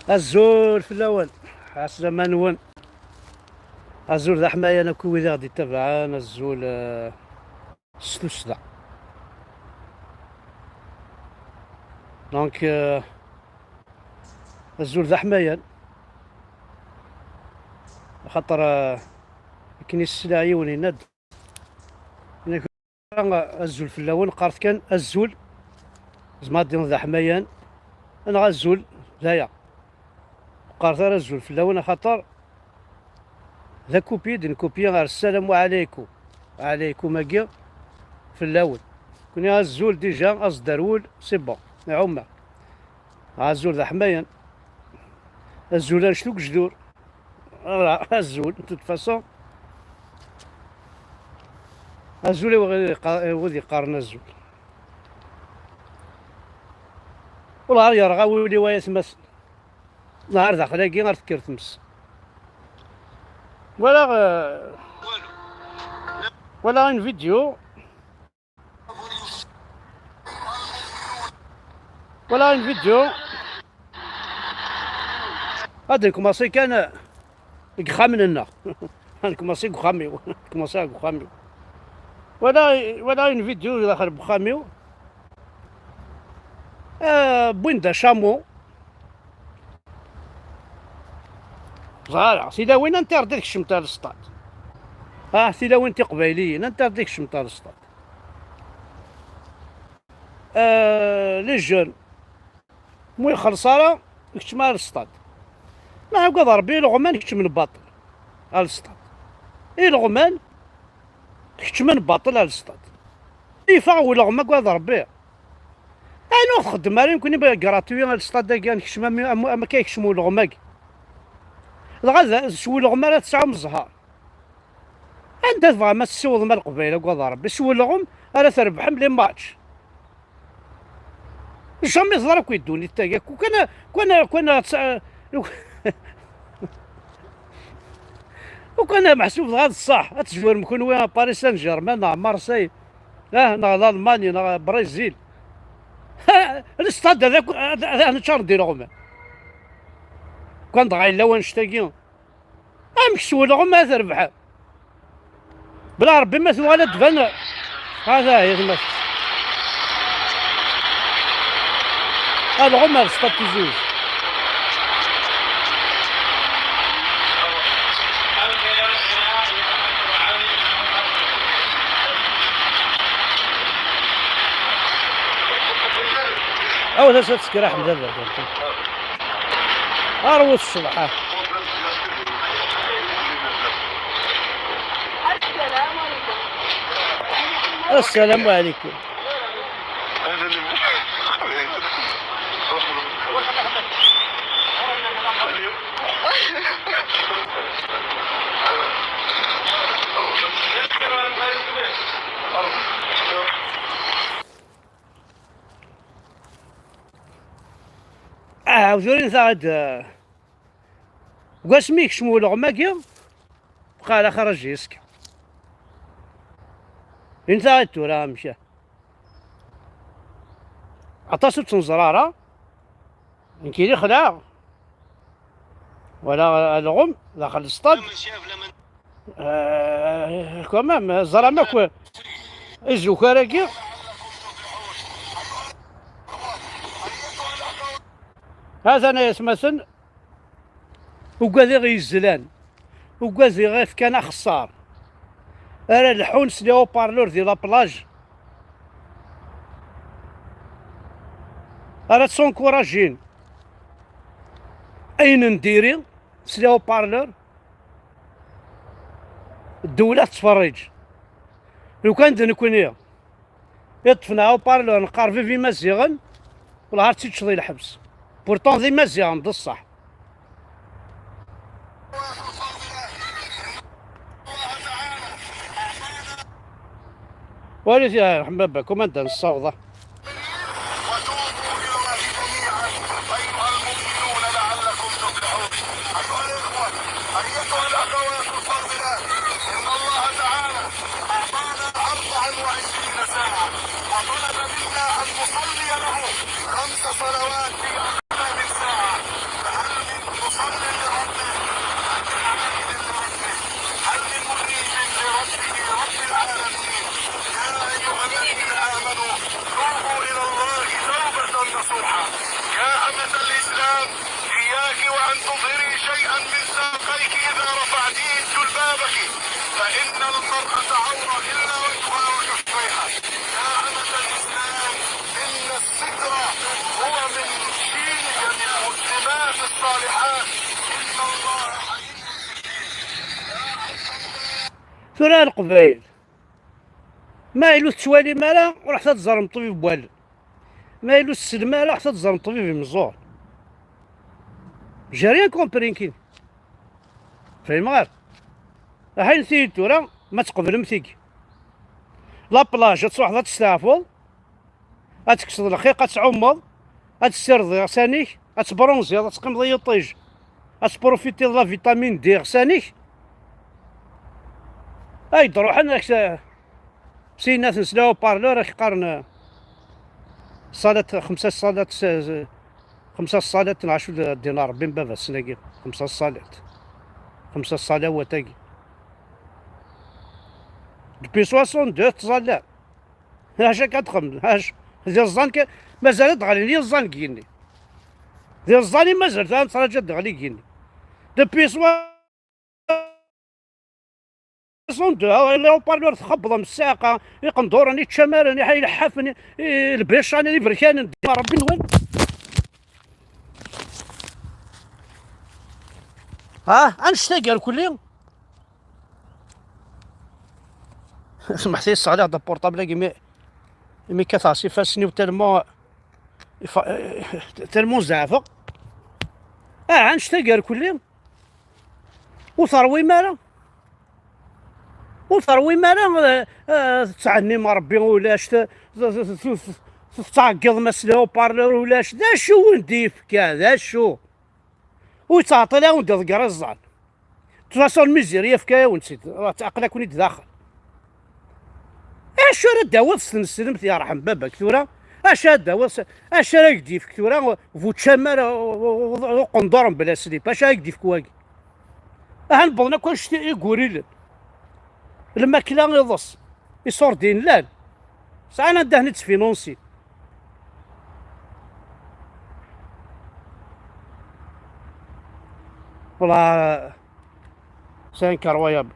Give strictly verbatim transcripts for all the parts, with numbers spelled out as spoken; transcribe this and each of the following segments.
Azul fell-awen. Ɛeslama-nwen. Azul d aḥmayan akk wid i ɣ-d-ittabaɛen. Azul, eh, s tussda. Donc, eh, azul d aḥmayan. Axaṭer, eh, akken i s-sliɣ yiwen yenna-d, azul fell-awen, qqaret kan azul. Zma ad d-iniḍ d aḥmayan, neɣ azul, d aya. Qqaret ara azul fell-awen, axaṭer d akupi i d-nkupi ar ssalamu ɛalaykum. Ɛalaykum-agi fell-awen. Kuni azul déjà, aẓ-d ar wul, c'est bon, iɛumma. Azul d aḥmayan. Azul anect ugejdur. Voilà, azul, de toute façon. Azul i wid yeqqa-, i wid yeqqaren azul. Wellah yerɣa wul-iw ay atmaten. Nehar daxel-agi ar tekker tmes. Voilà, euh, voilà une vidéo. Voilà une vidéo. Ad nkumaṣi kan deg uxxam-nneɣ. Ad nkumaṣi deg uxxam-iw. Nkumaṣi deg uxxam-iw. Voilà, voilà une vidéo daxel n uxxam-iw. Euh, wwin-d acamon. Ẓara, tilawin interdit kecment ar lsṭad. Ah, tilawin tiqbayliyin interdit kecment ar lsṭad. Euh, les jeunes, mu ixelṣ ara, keččem ar lsṭad. Ma agad Rebbi, ileɣman keččmen baṭel ar lsṭad. Ileɣman keččmen baṭel ar lsṭad. Yeffeɣ uleɣma, agad Rebbi. Ayen ur txeddem ara nekkni gratuit ar lsṭad-agi, ad nekcem am, am, am akka yekcem uleɣma-agi. Dɣa d, s uleɣma ara tesɛum zzher. Anda tebɣam ad tessiwḍem a Leqbayel, agad Rebbi? S uleɣm ara trebḥem les matchs. Jamais teḍra akk i ddunit tagi. Kwan, kwan, kwan, kwan meḥsub dɣa d ṣṣeḥ. Ad tezwirem kunwi Paris Saint-Germain neɣ Marseille, ah, neɣ Lalmanya neɣ Brésil. Lestad ad ak-, ad, ad, ad neččar d ileɣman. Kwan dɣa yella wanect-agi. Amek s uleɣm ad trebḥem? Bla Rebbi ma tuɣal ad d-tban. Hada ya gma. Alɣem ar Stade Tizi Uzzu. Aw, d acu ad teskraḥem d aberkan. Arwet ṣṣbeḥ. السلام عليكم. Ah, tura intaɣ-d, ah, deg wasmi yekcem uleɣm-agi, bqa ala xaraǧ yes-k. Intaɣ-d tura amek? Aṭas ur tt-neẓra ara. Nekk ili xelɛeɣ. Wala alɣem daxel lsṭad. Ah, quand même, ẓram akk izukar-agi. Hatan ay atmaten, ugad iɣ yezlan, ugad iɣ ifkan axeṣṣar, ara leḥḥun s les haut-parleurs di la plage, ara ttunkurajin ayen n diri s les haut-parleurs. Ddewla tettferriǧ. Lukan d nekkni i ṭṭfen haut-parleur neqqar vive Imaziɣen, wellah ar tt-iččeḍ i lḥebs. Pourtant d Imaziɣen d ṣṣeḥ. Walit ya ḥmabba, kumanda nessaweḍ. وتوبوا إلى الله جميعا أيها المؤمنون لعلكم تفلحون. أيها الإخوة، أيتها الأخوات الفاضلات، إن الله تعالى أعطانا أربعا وعشرين ساعة وطلب منا أن نصلي له خمس صلوات في إلا وأنت واقف فيها. يا أمة الإسلام، إن الستر هو من شيلة المسلمات الصالحات. إن الله حليم. Tura a Leqbayel, ma yella ur tettwalim ara, ruḥet ad teẓrem ṭṭbib n wallen. Ma yella ur tessnem ara, ruḥet ad teẓrem ṭṭbib imeẓẓuɣ. J'ai rien compris nekkini. Fehmeɣ ara. Aḥin tiyit tura, ma tqeblem tigi. La plage, ad truḥeḍ ad testeɛfuḍ, ad tekkseḍ lxiq, ad tɛummeḍ, ad tessirdeḍ iɣsan-ik, ad tebronziḍ, ad teqqimeḍ i yiṭij, ad tprofitiḍ la vitamine D iɣsan-ik. Ay d-ruḥen, ak-, syin ad ten-sla haut-parleur, ak-qqaren, eh, ṣṣalat, xemsa ṣṣalat, s-, s-, xemsa ṣṣalat n ɛecra dinar, Rebbi n baba-tsen-agi, xemsa ṣṣalat. Xemsa ṣṣalawat-agi. Depuis soixante-deux ttẓallan. Acu akka txemmem? Acu? D iẓẓan kan, mazal ad d-ɣlin yiẓẓan deg yigenni. D iẓẓan i mazal tura nettraǧu ad d-ɣli deg yigenni. Depuis soixante-deux, les haut-parleurs txebbḍem ssiɛqa, iqenduren, iččamaren, iḥ-, ileḥḥafen, i, i lbican, iberkanen, d Rebbi-nwen. Ha, annect-agi irkelli. Smeḥt-iyi, sseɣliɣ-d aportabl-agi imi, imi kkateɣ s ifassen-iw tellement, ifa-, tellement zeɛfeɣ. Ah, annect-agi irkelli. Ur terwim ara. Ur terwim ara, eh, eh, tettɛennim Rebbi ulac, te-, te-, te-, te-, tettɛeggiḍem-as les haut-parleurs ulac. D acu wen-d-yefka? D acu? Ur yettɛeṭṭil ara wen-d-iḍegger iẓẓan. De toute façon, lmiziri yefka-yawen-tt-id. Aql-aken-id daxel. Acu ara d-tawiḍ s tneslemt, yerḥem baba-k tura? Acu ara d-tawiḍ s-, acu ara k-d-yefk tura? Bu tcamar, u-, u-, u-, uqendur mebla slip. Acu ara k-d-yefk wagi? Ahan wwḍen akk annect igurilen. Lmakla iḍes. Iṣurdiyen llan. Sɛan anda ten-id-sfinunsin. Voilà, c'est incroyable.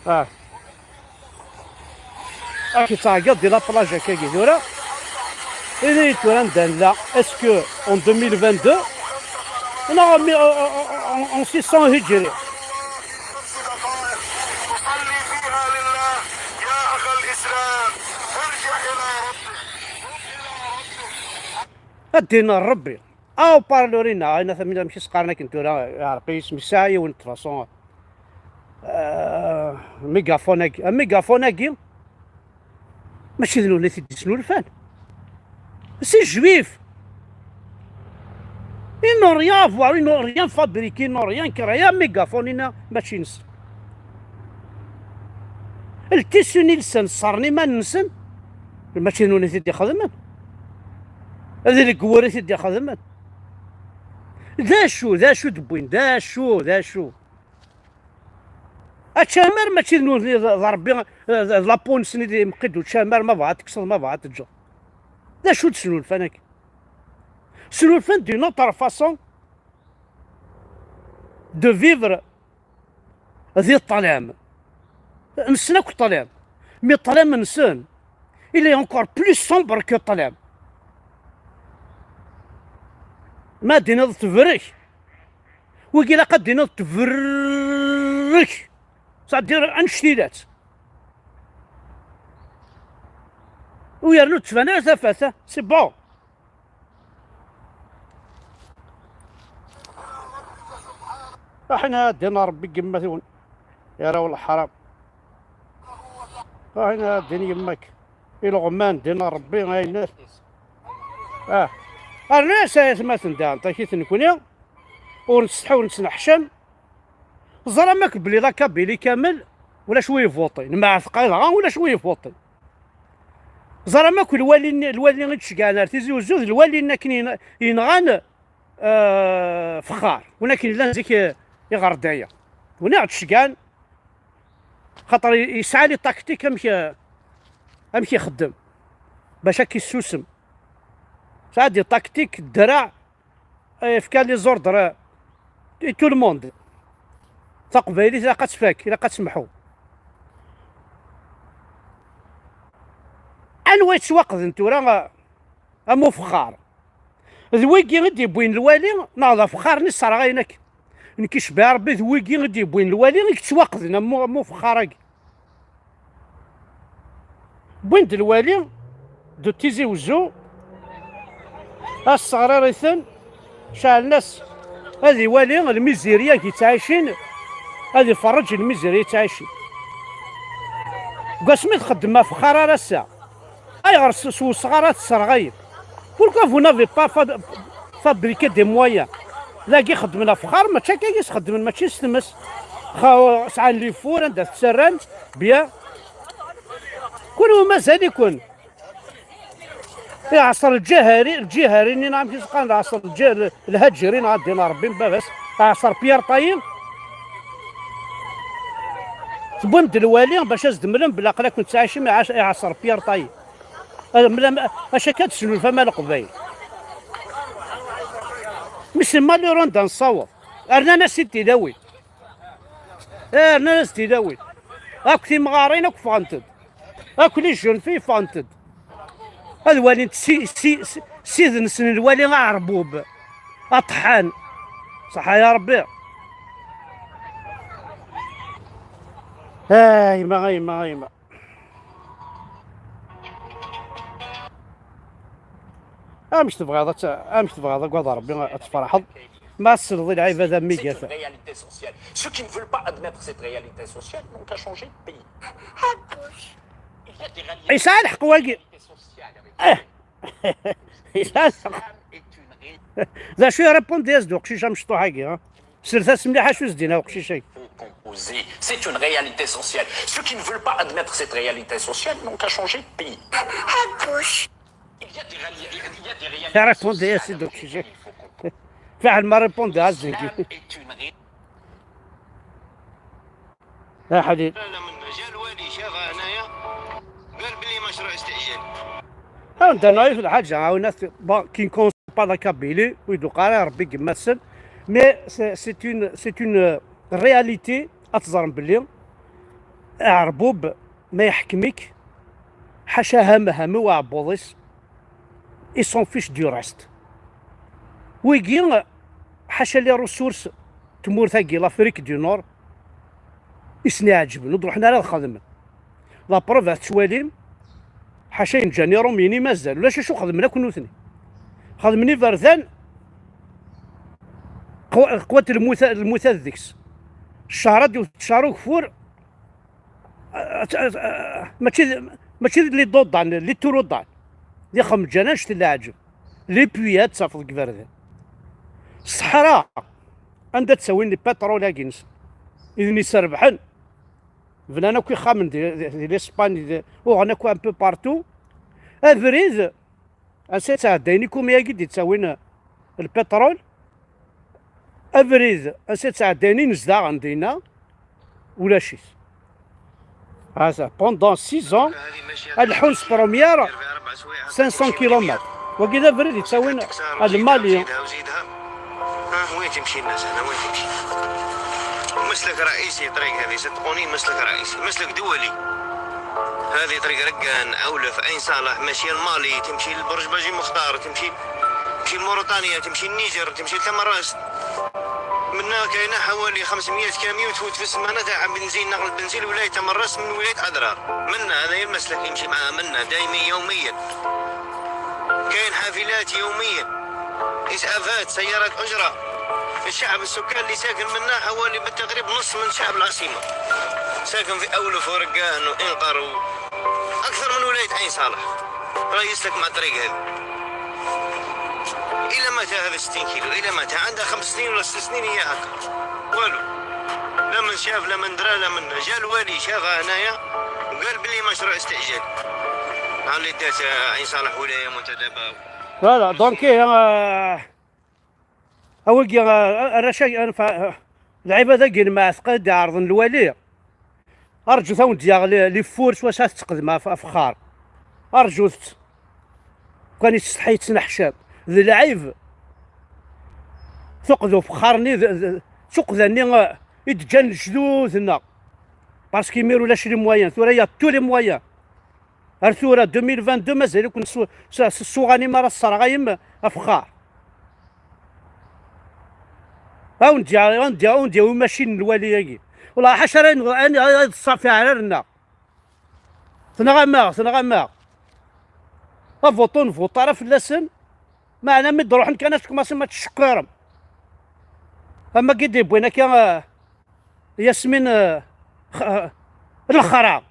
Ah. Ak yettɛeggiḍ di la plage akkagi tura. Ini-yi tura anda nella, est-ce que en deux mille vingt-deux neɣ en, en, en, en six cents hijri? Ad d-inin Rebbi. Aw, parlorina, ayen ata amek i s-qqaren akken tura, iɛreq-iyi isem-is, sɛiɣ yiwen n tfaṣon. Euh, mégaphone-agi. Mégaphone-agi, mačči d nutni i t-id-isnulfan. C'est juif. Ils n'ont rien à voir, ils n'ont rien fabriqué, ils n'ont rien créé. Mégaphone-ina, mačči nsen. Ltisun i lsan, ṣṣerren iman-nsen, mačči d nutni i t-id-ixedmen. D leggwur i t-id-ixedmen. D acu, d acu d-wwin, d acu, d acu? Ačamar mačči d nutni, d, d Rebbi, d, d la peau-nsen i d imeqqi-d učamar, ma bɣa ad tekkseḍ, ma bɣa ad teǧǧeḍ. D acu d-snulfan akka? Snulfan d'une autre façon de vivre di ṭṭlam. Nessen akk ṭṭlam. Mais ṭṭlam-nsen, il est encore plus sombre que ṭṭlam. Ma ad d-tiniḍ tebrek, wigi ilaq ad d-tiniḍ tebrek. C'est-à-dire annect-ilat. U yernu ur d-tban ara tafat, ha? C'est bon. Aḥin ad d-inin Rebbi deg yemma-twen, i arraw n leḥram. Aḥin ad d-inin yemma-k, ileɣman d-inin Rebbi, ayen. Ah. Rnu-as ay atmaten daɣen, takit nekni, ur nettsetḥi ur nettneḥcam. Ẓram akk belli la Kabylie kamel, ulac wi yvuṭin. Mɛetqa dɣa, ulac wi yvuṭin. Ẓram akk lwali-nni, lwali i d-ceggɛen ar Tizi Uzzu, d lwali-nni akken yen-, yenɣan, euh, Fexxar. Win akken yellan zik, euh, iɣer daya. Win i ɣ-d-ceggɛen, xaṭer i-, yesɛa les tactiques amek, euh, amek ixeddem. Bac ad k-issusem. Sɛa des tactiques, ddreɛ, yefka les ordres i tout le monde. Taqbaylit ilaq ad tfak, ilaq ad temḥu. Anwa yettwaqden tura, a, am ufexxar? D wigi i d-yewwin lwali, neɣ d afexxar-nni sserɣayen akk? Nekk icebbeɛ Rebbi d wigi i d-yewwin lwali i yettwaqden am, am ufexxar-agi. Wwin-d lwali d Tizi Wezzu, asseɣrir-iten, ceɛlen-as ad iwali lmizirya i yettɛicin, ad iferreǧ lmizirya i yettɛicin. Deg wasmi txeddem afexxar ar ass-a, ayɣer s, s wesɣar ad tesserɣayem? Pourquoi vous n'avez pas fa-, fabriqué des moyens? Dagi xeddmen afexxar, mačči akka i s-xeddmen, mačči s tmes. Xa-, sɛan les fours anda tettarran, bien. Kunwi mazal-iken. Iɛṣer lǧahari, lǧihari-nni, neɣ amek i s-qqaren, iɛṣer lǧi-, lhajiri, neɣ ad d-inin Rebbi n baba-s, iɛṣer Pierre Tayi. Tewwim-d lwali bac ad s-d-temlem belli aql-aken tettɛicim, iɛac-, iɛṣer Pierre Tayi. Acu akka ad tesnulfam a Leqbayel? Mi c'est malheureux anda nessaweḍ. Rnan-as-id tilawin. Eh, rnan-as tilawin. Akk timɣarin akk ffɣent-d. Akk les jeunes filles ffɣent-d. Ad walint si, si, si, sid-nsen lwali aɛerbub. Aṭḥan. Ṣaḥa ya Rebbi. Ay ma, ay ma, ay ma. Amek tebɣiḍ ad t-, amek tebɣiḍ, agad Rebbi, ad tferḥeḍ ma tselḍ i lɛibad am wigat? C'est une réalité sociale. Ceux qui ne veulent pas admettre cette réalité sociale n'ont qu'à changer de pays. Il y a des réalités, yesɛa lḥeqq wagi, sociales avec, eh. Yesɛa lḥeqq. D acu i répondre-as-d uqcic amecṭuḥ-agi, ha? Slet-as mliḥ acu s-d-yenna uqcic-agi. C'est une réalité sociale. Ceux qui ne veulent pas admettre cette réalité sociale n'ont qu'à changer de pays. Il y a des réali-, il y a des réalités, répondez sociales à ces uqcic-agi. Fiḥel ma répondre-as-d. يا حبيبي. لا، لا، من جا الوالي شافها هنايا، قال بلي مشروع استعجال. عاود أنا في الحاجة، عاونات، bon, qui ne concerne pas la Kabylie, ويدو قاري ربي يقمسن. Mais c'est, c'est une, c'est une réalité, أتزرم بلي عربوب ما يحكمك، حاشا هم، هم وعبوضيس، ils s'en fichent du reste. Wigi, حاشا les ressources تمورت-agi, l'Afrique du Nord, i sen-iɛeǧben, ur d-ruḥen ara ad xedmen. La preuve, ad tettwalim, ḥaca yenǧan iṛumyen i mazal, ulac acu xedmen akk nutni. Xedmen iberdan, qw-, qwat lmuta-, lmutat deg-s. Cceṛ ad d-iwet cceṛ ugeffur, a-, a-, a-, mačči d, mačči d les dodans, les toroudans. D ixemǧan annect n leɛǧeb. Les puits ad tafeḍ deg iberdan. Ṣṣeḥra, anda ttawin lpiṭrul-agi-nsen, i d iserbḥen, bnan akk ixxamen di, di, di l'Espagne, di, uɣen akk un peu partout. Abrid, ansa i ttɛeddayen ikumi-agi d-ittawin lpiṭrul, abrid, ansa i ttɛeddayen inezdaɣen dinna, ulac-it. Hada, pendant six ans, ad lḥun s première cinq cents kilomètres. Wagi d abrid yettawin ar Lmali. ها، وين تمشي الناس هنا؟ وين تمشي؟ مسلك رئيسي طريق هذه، صدقوني، مسلك رئيسي، مسلك دولي. هذه طريق رقان، أولف، عين صالح، ماشية المالي، تمشي لبرج باجي مختار، تمشي، تمشي لموريتانيا، تمشي النيجر، تمشي لتمرست. منا كاينة حوالي خمسمية كاميو تفوت في السمانة تاع بنزين، نقل بنزين لولاية تمرست من ولاية أدرار. منا، هذا هي المسلك يمشي معاه منا دايميا يوميا. كاين حافلات يوميا، إسعافات، سيارات أجرة. الشعب، السكان اللي ساكن منا حوالي بالتقريب نص من شعب العاصمة. ساكن في أولف ورقان وإنقر و-، أكثر من ولاية عين صالح. راه يسلك مع الطريق هذه. إلى متى هذا ستين كيلو؟ إلى متى؟ عندها خمس سنين ولا ست سنين هي هكا. والو. لا من شاف، لا من درا، لا من جا الوالي شافها هنايا وقال بلي مشروع استعجال. نهار اللي دات عين صالح ولاية منتدبة. Voilà, donc, euh, a wigi, euh, arrac-agi, euh, enfin, euh, lɛibad-agi n Mɛetqa i d-iɛerḍen lwali. Arǧut ad wen-d-yaɣ li, li fur s wacu ad tettqedm af-, afexxar. Arǧut-tt. Kan ittsetḥi yettneḥcam. D lɛib. Tuqda ufexxar-nni d, d, d tuqda-nni, eh, i d-ǧǧan lejdud-nneɣ. Parce que imir ulac les moyens, tura y a tous les moyens. Ar tura deux mille vingt-deux mazal-iken s-, s-, s-, suɣanim ara tesserɣayem afexxar. Awen-d-yawi, awen-d-yawi, awen-d-yawi umacin n lwali-agi. Wala ḥaca ara yen-, ara yen-, ara yeḍṣa fi ɛrar-nneɣ. Tenɣam-aɣ, tenɣam-aɣ. Avuṭu ur nvuṭ ara fell-asen. Meɛna mi d-ruḥen kan ad tkumasem ad tceqqirem. Am wagi d-yewwin akka, eh, Yasmin, eh, x-, eh, lexra.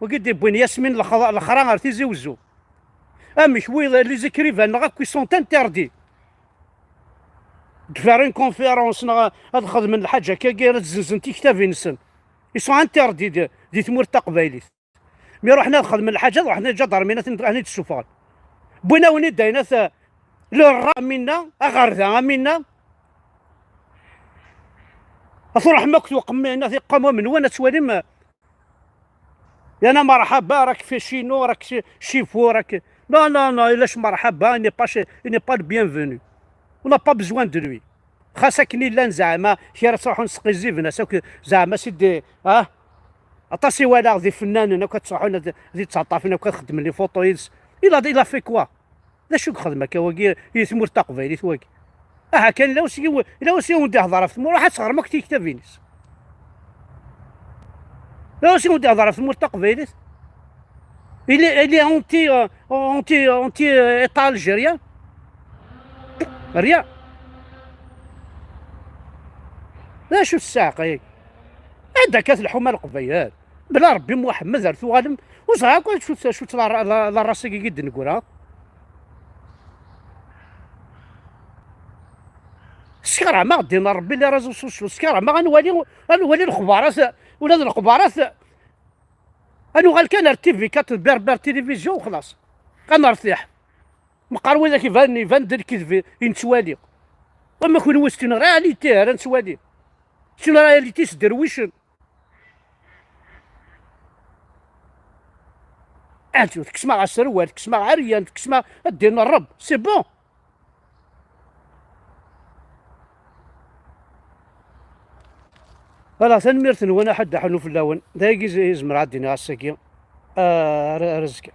Wagi d-yewwin Yasmin lex-, lexra ar Tizi Wezzu. Amek wid, les écrivains-nneɣ akk, ils sont interdits de faire une conférence neɣ ad xedmen lḥaǧa akka, ad zzenzen tiktabin-nsen. Ils sont interdits di, di tmurt taqbaylit. Mi ruḥen ad xedmen lḥaǧa, ruḥen iǧadarmin ad ten-, ad ten-id-ssufɣen. Wwin-awen-id ayen at, le rat am winna, aɣerda am winna. Ad truḥem akk tuqem-, tiqamam-nwen ad twalim, eh, yana merḥaba, راك في chez nous, راك chez, chez vous, راك. Non, non, non, il est مرحبا, il n'est pas chez, il n'est pas le bienvenu. On n'a pas besoin de lui. Xas akken i llan zeɛma kra ttruḥun sqizziben as akk zeɛma sidi, ah, aṭas i walaɣ d ifennanen akk ad ttruḥun ad, ad yettaṭṭafen akk ad xeddmen les photos yid-s. Il a, il a fait quoi? D acu i yexdem akka wagi i tmurt taqbaylit wagi? Aha kan, ila wasi, ila wasi wen-d-ihḍer ɣef tmurt, ruḥ ad teɣrem akk tiktabin-is. Ila wasi wen-d-ihḍer ɣef tmurt taqbaylit. Il est, il est anti, euh, anti, anti, euh, État algérien. Rien. D acu tessaɛqa-yagi? Anda akka telḥum a Leqbayel? Bla Rebbi Muḥemmed ar tuɣalem, ur ẓriɣ akk acu, acu la, la, la race-agi i d-neggra. Skarɛem-aɣ ddin n Rebbi, les réseaux sociaux, skarɛem-aɣ, ad nwali, ad nwali lexbarat, ula d lexbarat, ad nuɣal kan ar T V quatre, Berber Télévision, u xlaṣ. Ad nertiḥ. Meqqar widak iban, iban d lkideb i nettwali. Ama kunwi c'est une réalité ara nettwali. C'est une réalité sderwicen. Acu, tekksem-aɣ aserwal, tekksem-aɣ ɛeryan, tekksem-aɣ ddin n Ṛebb, c'est bon. Voilà, tanemmirt-nwen, a ḥedd aḥunnu fell-awen. D ayagi i z-, i zemreɣ ad d-iniɣ ass-agi. Ah, ar, ar azekka.